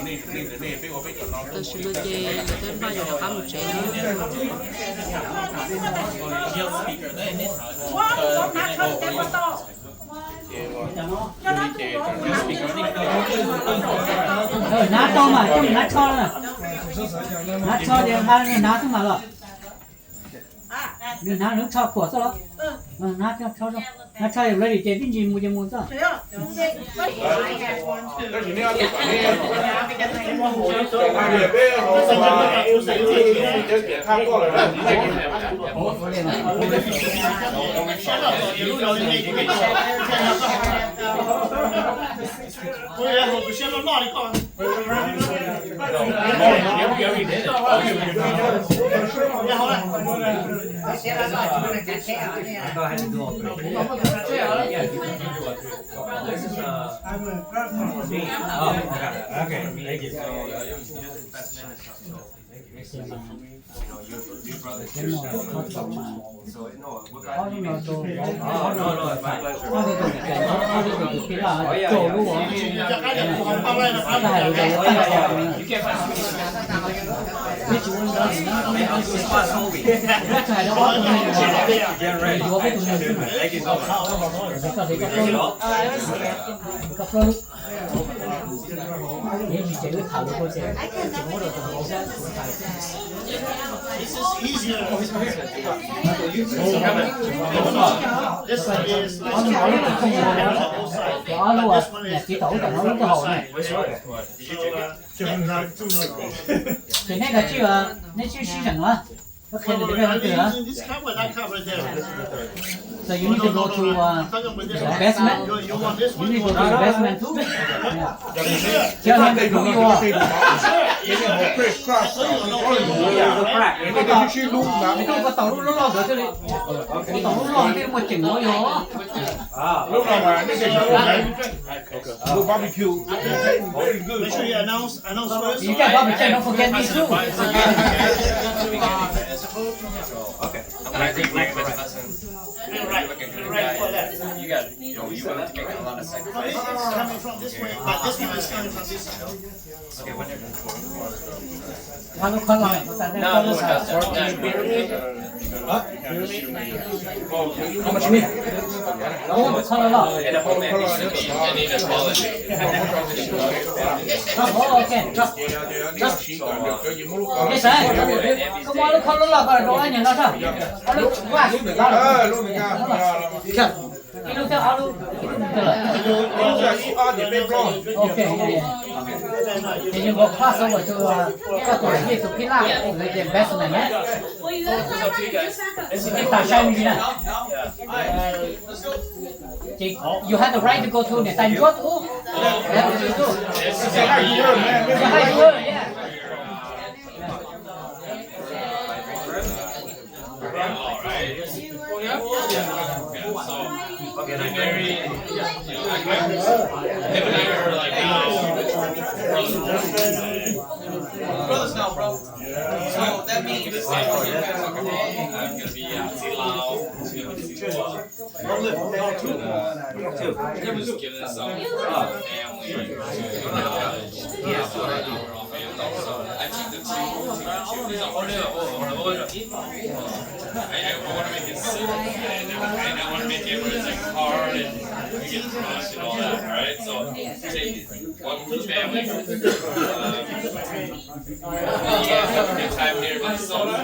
Tam sim no ces lawv twb npaj yuav rov qab mus tsev na. Nab tau mas coj mus nab tsho na. Nab tsho ces nqa nws nab xwb mas los. Nws hnav lub tsho khuam xwb los? Nab tsho, nab tsho ready ces tib ntsis mus ces mus xwb. Ces nej kav tsij, nej tsij sib zeem na. Koj qhia nws tias peb hais twg na. So you need to go to uh, the basement. You need to go to the basement too. Yeah. Tell him to do your. Koj tau lub loj loj ntawd thiaj li, koj tau lub loj thiaj li muaj ceem ua yog. Lub no mas nej cov lub barbecue. Very good. Make sure you announce, announce first. You get barbecue, don't forget me too. Okay. I'm gonna take my cousin. Right, right for that. You guys, you know, you have to make a lot of sacrifices. This is coming from this way, but this one is coming from this side. Okay, whatever. No, no, no, no. How much meat? Koj muab lub khob loj loj ko rau nyuag no soj. Ob lub, ib lub thiab ob lub. Ces yus nkaus pass over to koj tus yij tus phij laj lawv ces investment na. Ces tas sai me ntsis na. Ces you have the right to go to niam tais Ntsuab tus ub. Say hi to her, man. Say hi to her, yeah. Brothers now, bro. So that means I'm gonna be, uh, Txij Lauj, I'm gonna be Txij Lauj. Just giving some, uh, family knowledge. Yeah, so I know we're all family, so I think the two, two, two, I, I want to make it simple, and I don't want to make it where it's, like, hard and we get crushed and all that, right? So take it. Welcome to the family. Um, yeah, have a good time here in Minnesota.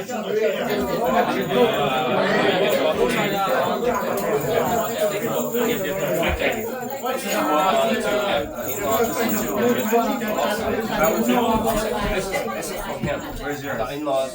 This is, this is from him. Where's yours? The in-laws.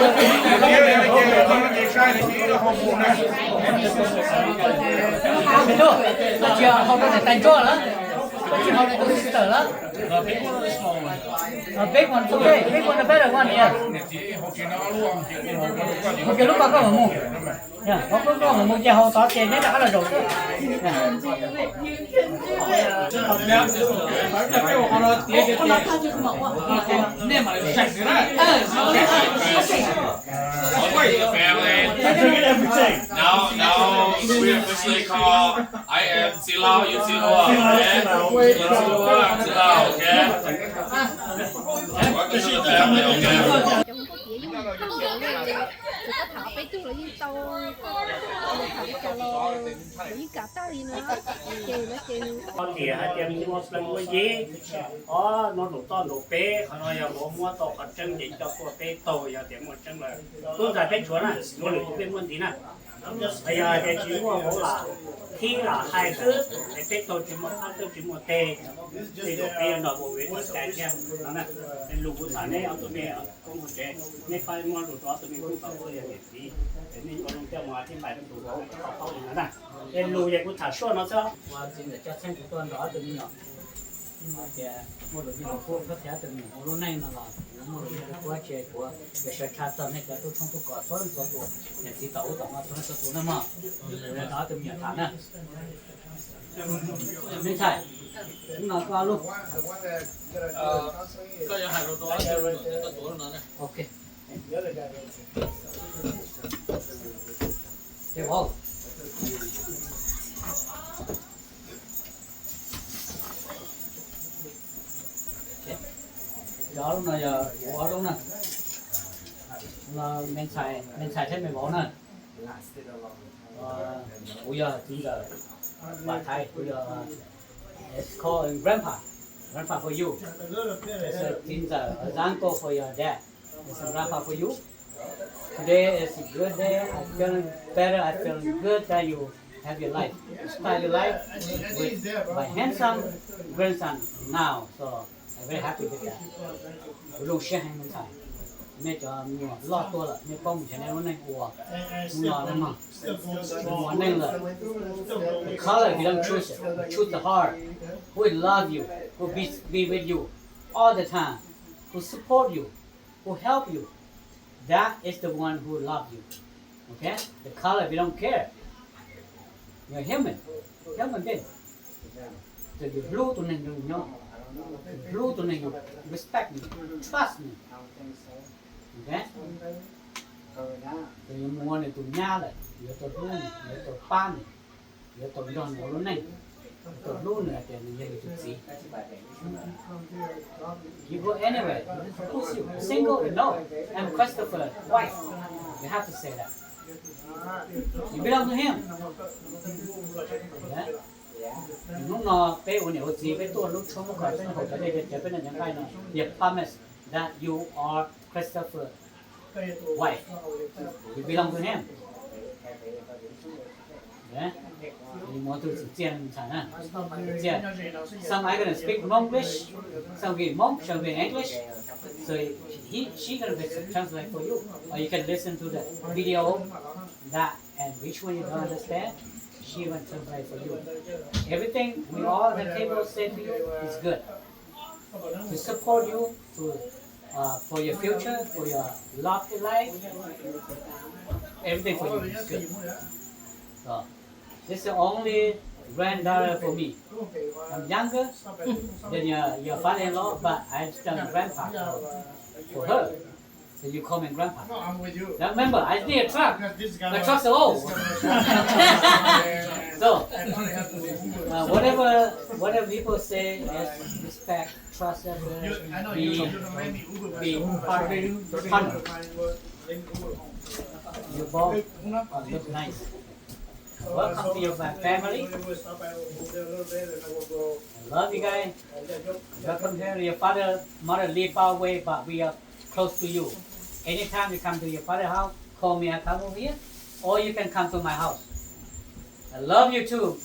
Tsis hau rau niam tais ntsuag lawm, tsis hau rau tus sister lawm. Peb mus txog peb, peb mus rau peb lawm, ua niam. Ua kiag lub koj koj mam mus. Koj koj mam mus ces hauv tod ces neb rov qab los zaum xwb. Family. Now, now we officially call I am Txiv Lau, you Txiv Ua, okay? Txiv Ua, Txiv Lau, okay? Welcome to the family, okay? Cov Hmoob Tub Piav yeej txawm koj tham peb tug los yeej tau, tham li cas los yeej kam tag li no, ces no ces tias hais tias muaj plees muaj yig, ob no nraum toj nraum peb, qhov no yog vauv muab tau qhov tseeb ces coj tuaj peb taug, yog tias muaj tseeb lawm tub ntxhais peb tshuav na, ua lwm tus peb muab ntxiv na. Yog hais tias tsis muaj vauv lam thib lam hais xwb es peb taug tsis muaj qab teb tsis muaj teg, tej zaum peb yuav nrog vauv vim txoj cai thiab no na. Lus kuv tham neb ob tug me koob hauv tsev, neb pab muab lus rau ob tug me koob tau tuaj yog niam txiv, es nej ua zoo coj mus thib npais rau tus vauv tau paub li no na. Es lus ces kuv tham suaj no xwb. Ua txiv ntawm coj txheej kuv tuaj nrog ob tug me nyuam, tias muaj lus me lus kub koj thiab ob tug me nyuam ua lub neej no los yuav muaj lus me lus kub tsis kuv yuav sawv tshaj txog nej cov tub tshoob tub kos txhua leej txhua tus, niam txiv tom ub tom no txhua leej txhua tus na mog. Kuv yuav nrog ob tug me nyuam tham na. Me ntxhais, hnub no koj lub, ok. Ces vauv, cov lub no yog kuv ob lub na. No me ntxhais, me ntxhais thiab me vauv na. Kuv yog txiv ntxawm, Vam Thaiv, kuv yog, it's called grandpa, grandpa for you. It's a txiv ntxawm, a uncle for your dad. It's a grandpa for you. Today is a good day. I feeling better. I feeling good that you have your life. You start your life with my handsome grandson now. So I'm very happy with that. Kuv zoo siab heev me ntxhais. Nej cov me nyuam loj tuaj lawm, nej paub mus nrhiav nej lub neej ua. Hnub no nej mog, mus ua neej lawm. The color you don't choose it, you choose the heart. Who will love you, who be, be with you all the time, who support you, who help you. That is the one who love you. Okay? The color we don't care. You're human, human being. Ces yus hlub tus neeg yus nyob, yus hlub tus neeg yus respect nws, trust nws. Ok? Ces yuav mus ua nws tus nyab lawm, yuav tau hlub nws, yuav tau pab nws, yuav tau nrog nws ua lub neej, yuav tau hlub nws hais tias nws yog yus tus txiv. You go anywhere, who's you? Single? No, I'm Christopher wife. You have to say that. You belong to him. Hnub no peb ua niam ua txiv peb tuaj lub tshuab muab kho txeeb haum cov dej cov cawv peb noj cov nqaij no, you promise that you are Christopher wife. You belong to him. Mus tus txiv txiaj ntxhais na. Txiaj. Some I gonna speak Hmonglish, some will Hmong, some will English. So he, she gonna be translate for you. Or you can listen to the video that and which one you don't understand, she will translate for you. Everything we all at the table say to you is good. To support you to, uh, for your future, for your love life, everything for you is good. So, this is the only granddaughter for me. I'm younger than your, your father-in-law, but I'm still a grandpa for, for her. So you call me grandpa. Now remember, I need a truck. My truck's old. So, uh, whatever, whatever people say is respect, trust, and be, be humble. You both look nice. Welcome to your fa-, family. I love you guys. Welcome here. Your father, mother live far away, but we are close to you. Anytime you come to your father house, call me, I come over here. Or you can come to my house. I love you too.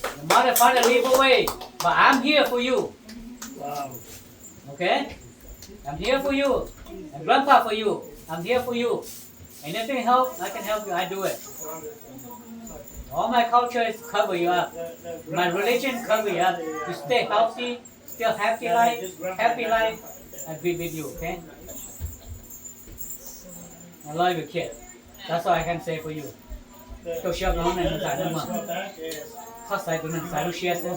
Your mother, father live away, but I'm here for you. Okay? I'm here for you. And grandpa for you, I'm here for you. Anything help, I can help you, I do it. All my culture is cover you up. My religion cover you up. You stay healthy, still happy life, happy life, I be with you, okay? I love you, kid. That's all I can say for you. Koj siab no ne, nws txais no mas. Txhob xaiv tus neeg, xaiv lub siab xwb.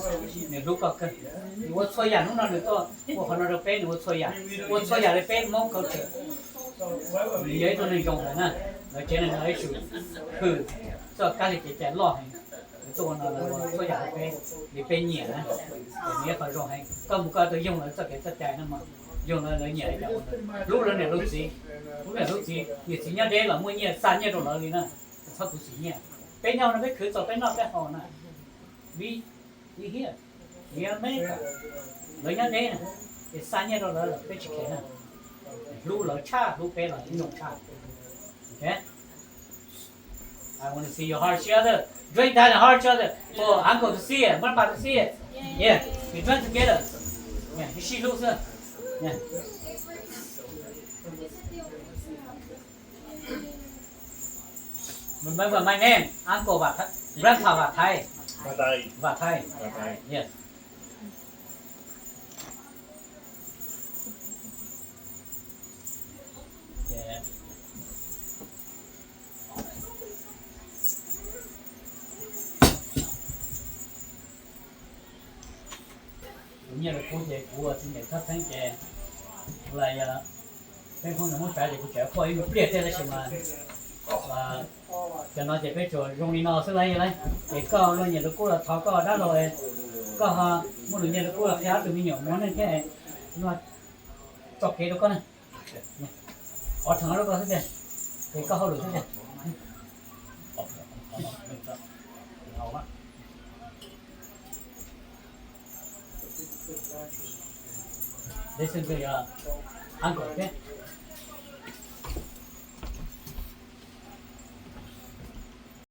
Nws hlub koj kawg. Nws ua txhua yam hnub no nws tuaj ua qhov no rau peb, nws ua txhua yam, ua txhua yam li peb Hmoob culture. Nws yog ib tug neeg zoo heev na. Lawv tsev neeg no ib txwm hwm txoj kab li kev cai loj heev. Nws tuaj ua no lawv ua txhua yam rau peb li peb nyiam na. Nws yog qhov zoo heev, koj mus koj tus yoog lawv txoj kev txoj cai no mas, yoog lawv, lawv nyiam li cas ua ntawd. Hlub lawv niam hlub txiv, hlub niam hlub txiv, niam txiv nyob deb los muaj nyiaj xa nyiaj rau lawv li na. Txhob khuv xim nyiaj. Peb nyob no peb khwv txaus peb noj peb haus na. Vim, vim hiab, vim Amelikas, lawv nyob deb na, es xa nyiaj rau lawv los peb tsis kheev na. Hlub lawv tshaj hlub peb los yeej zoo tshaj. Okay? I want to see your heart together. Drink down the heart together for uncle to see it, grandpa to see it. Yeah, we drink together. Yeah, sib hlub xwb. Yeah. Remember my name, uncle Vaj Thai, grandpa Vaj Thai. Vaj Thai. Vaj Thai. Vaj Thai. Yes. Kuv nyiaj lawv pub ces kuv ua txiv niam thab txheeb ces kuv lam yog peb Hmoob nws muab tsav ces kuv tseem quaj ib pliag thiab tab sis mas cov no ces peb tsuas zoo li no xwb lauj. Ces koj luag nyiaj lawv pub los thov koj dab laug, koj ho muaj luag nyiaj lawv pub los qhia ob tug me nyuam muaj neej thiab, no txoj kev rau koj na. Qhov rheem rau koj xwb tiag, ces koj hauj lwm xwb tiag. Listen to your uncle, okay?